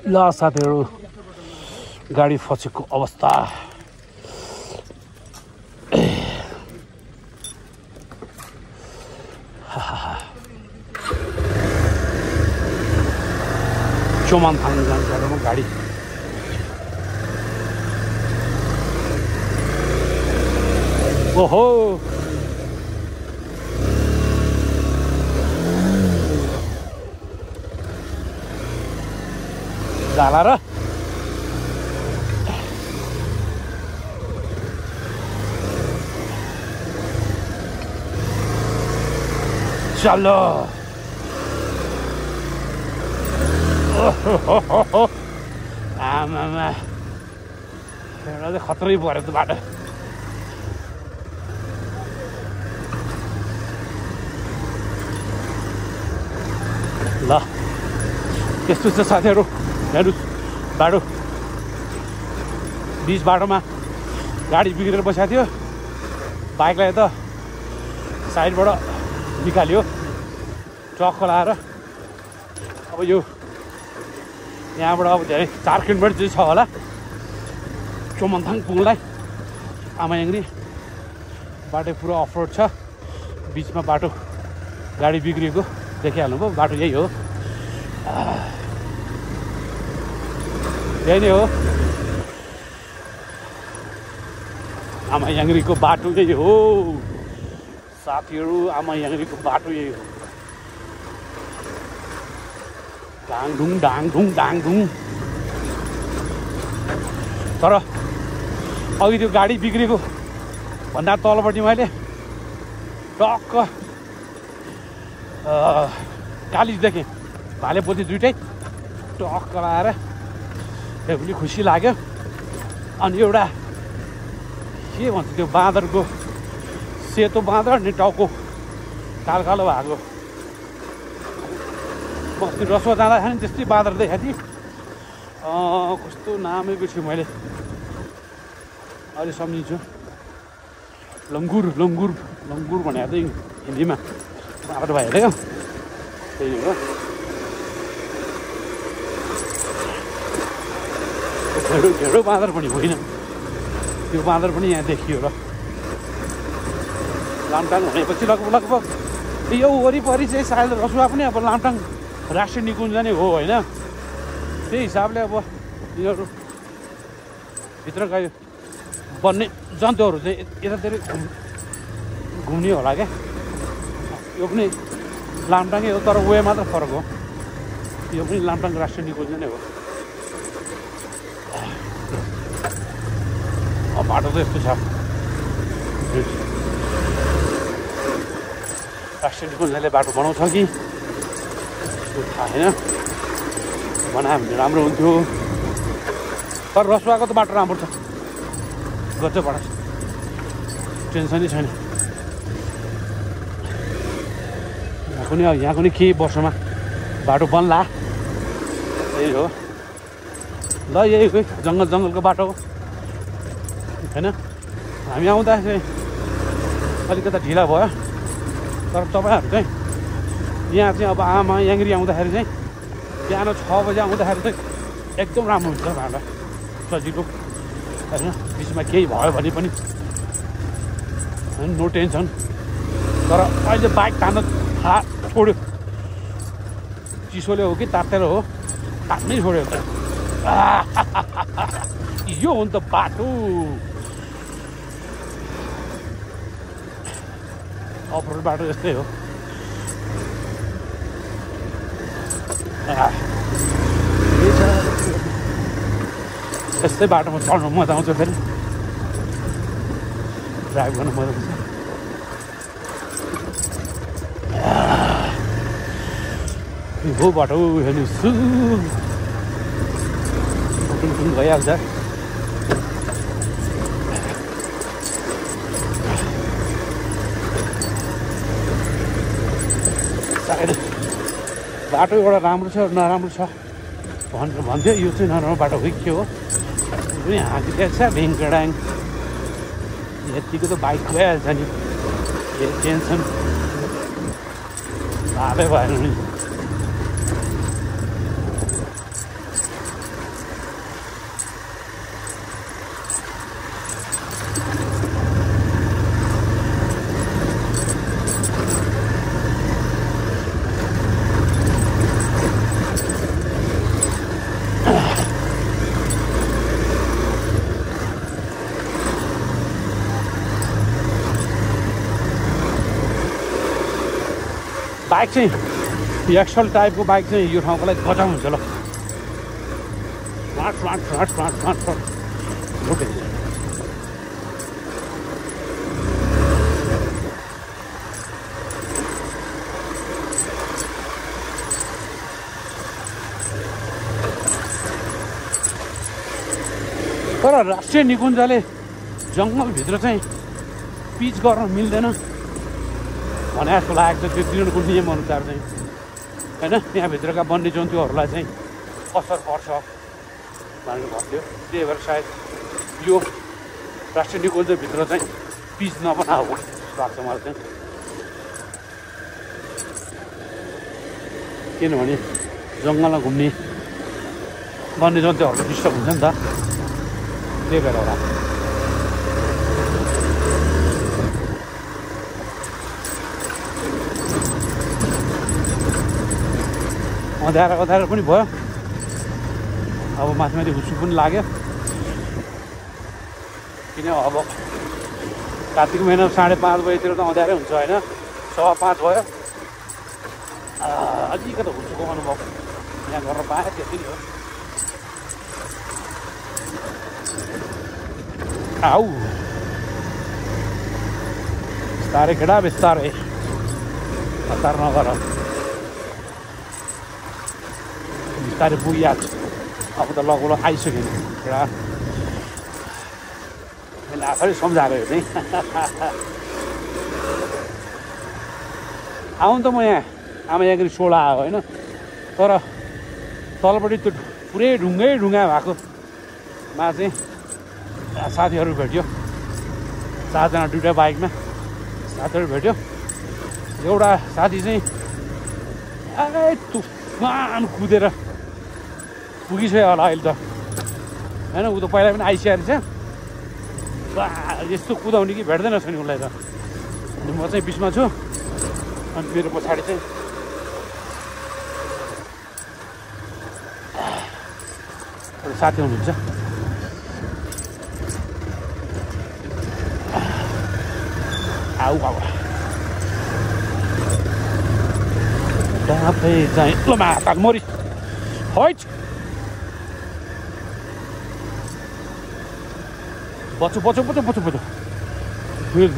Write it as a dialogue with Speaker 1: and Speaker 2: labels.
Speaker 1: ल साथीहरु गाडी फसेको अवस्था चोमनथाङ जान्छ गाडी ओहो जाला र चलो आमामा एउटा चाहिँ खतरै पऱ्यो त बाटो ल त्यस्तो छ साथीहरु हेर्नुस् बाटो बीच बाटोमा गाडी बिग्रेर बसेको थियो बाइकलाई त साइडबाट निकाल्यो ट्रक लाएर अब यो यहाँबाट अब धेरै 4 किलोमिटर चाहिँ छ होला चोमनथाङ पुग्नलाई आमायाङ्ग्री बाटो पुरा अफरोड छ बीचमा बाटो गाडी बिग्रिएको देखिहाल्नुभयो बाटो यही हो यही नै हो आमायाङ्ग्रीको बाटो यही हो साथीहरु आमायाङ्ग्रीको बाटो यही हो डाङडुङ डाङडुङ डाङडुङ तर अघि त्यो गाडी बिग्रेको भन्दा तलपट्टि मैले टक्क कालिज देखेँ भालेपोती दुइटै टक्क लाएर त्यो पनि खुसी लाग्यो अनि एउटा के भन्छ त्यो बाँदरको सेतो बाँदर नि टाउको कालो कालो भएको अस्ति रसुवा जाँदाखेरि नि त्यस्तै बाँदर देखाएको थिएँ कस्तो नामै बिर्सेँ मैले अहिले सम्झिन्छु लङ्गुर लङ्गुर लङ्गुर भनेको चाहिँ हिन्दीमा बाँदर भयो अरे त्यही हो घेडो घेडो बाँदर पनि होइन त्यो बाँदर पनि यहाँ देखियो र लामटाङ भनेपछि लगभग यो वरिपरि चाहिँ सायद रसुवा पनि अब लामटाङ राष्ट्रिय निकुञ्ज नै हो होइन त्यही हिसाबले अब यिनीहरू भित्रका यो बन्ने जन्तुहरू चाहिँ यतातिर घुम्ने होला क्या यो पनि लामटाङै हो तर वे मात्र फरक हो यो पनि लामटाङ राष्ट्रिय निकुञ्ज नै हो बाटो त यस्तो छ राष्ट्रिय निकुञ्जले बाटो बनाउँछ कि त्यो थाहा छैन बनायो भने राम्रो हुन्थ्यो तर रसुवाको त बाटो राम्रो छ गजबबाट टेन्सनै छैन यहाँ कुनै केही वर्षमा बाटो बन्ला त्यही हो ल यही हो जङ्गलको बाटो हो होइन हामी आउँदा चाहिँ अलिकता ढिला भयो तर तपाईँहरू चाहिँ यहाँ चाहिँ अब आमायाङ्ग्री आउँदाखेरि चाहिँ बिहान 6 बजे आउँदाखेरि चाहिँ एकदम राम्रो हुन्छ हामीलाई सजिलो होइन बिचमा केही भयो भने पनि नो टेन्सन तर अहिले बाइक तान्न छोड्यो चिसोले हो कि तातेर हो तान्नै छोड्यो त यो हो नि त बाटो अफरोड बाटो यस्तै हो यस्तै बाटोमा चढ्नु मजा आउँछ फेरि ड्राइभ गर्नु मजा आउँछ हो बाटो हेर्नुहोस् भइहाल्छ बाटो एउटा राम्रो छ नराम्रो छ भन्थ्यो यो चाहिँ नराम्रो बाटो हो के हो पनि हाँकिदिएको छ ढिङकडाङ यतिको त बाइक भइहाल्छ नि टेन्सन हालै भएन नि बाइक चाहिँ एक्सल टाइपको बाइक चाहिँ यो ठाउँको लागि गजब हुन्छ ल तर राष्ट्रिय निकुञ्जले जङ्गलभित्र चाहिँ पिच गर्न मिल्दैन भने जस्तो लागेको छ त्यो तिनीहरूको नियमअनुसार चाहिँ होइन त्यहाँभित्रका वन्यजन्तुहरूलाई चाहिँ असर पर्छ भनेर भन्थ्यो त्यही भएर सायद यो राष्ट्रिय निकुञ्जभित्र चाहिँ पिच नबनाएको जस्तो लाग्छ मलाई चाहिँ किनभने जङ्गलमा घुम्ने वन्यजन्तुहरू डिस्टर्ब हुन्छ नि त त्यही भएर होला अँध्यारो पनि भयो अब माथि माथि हुस्सु पनि लाग्यो किन अब कार्तिक महिना 5:30 बजीतिर त अँध्यारै हुन्छ होइन 5:15 भयो अलिकति हुस्सुको अनुभव यहाँ गर्न पाएँ त्यति नै हो आऊ बिस्तारै केटा बिस्तारै हतार नगर बिस्तारै पुगिहाल्छ अब त लगौलो आइसक्यो नि एउटा मैले आफैले सम्झाएको यो चाहिँ आउनु त म यहाँ आमा यहाँखेरि 16 आयो होइन तर तलपट्टि त्यो पुरै ढुङ्गा भएकोमा चाहिँ साथीहरू भेट्यो 7 जना दुईवटा बाइकमा साथीहरू भेट्यो एउटा साथी चाहिँ तुफान कुदेर पुगिसक्यो होला अहिले त होइन ऊ त पहिला पनि आइसकेको छ यस्तो कुदाउने कि भेट्दैन छ नि उसलाई त अनि म चाहिँ बिचमा छु अनि मेरो पछाडि चाहिँ एउटा साथी हुनुहुन्छ आऊ आफै चाहिँ ल माता मरि हैट बच्चो धीरे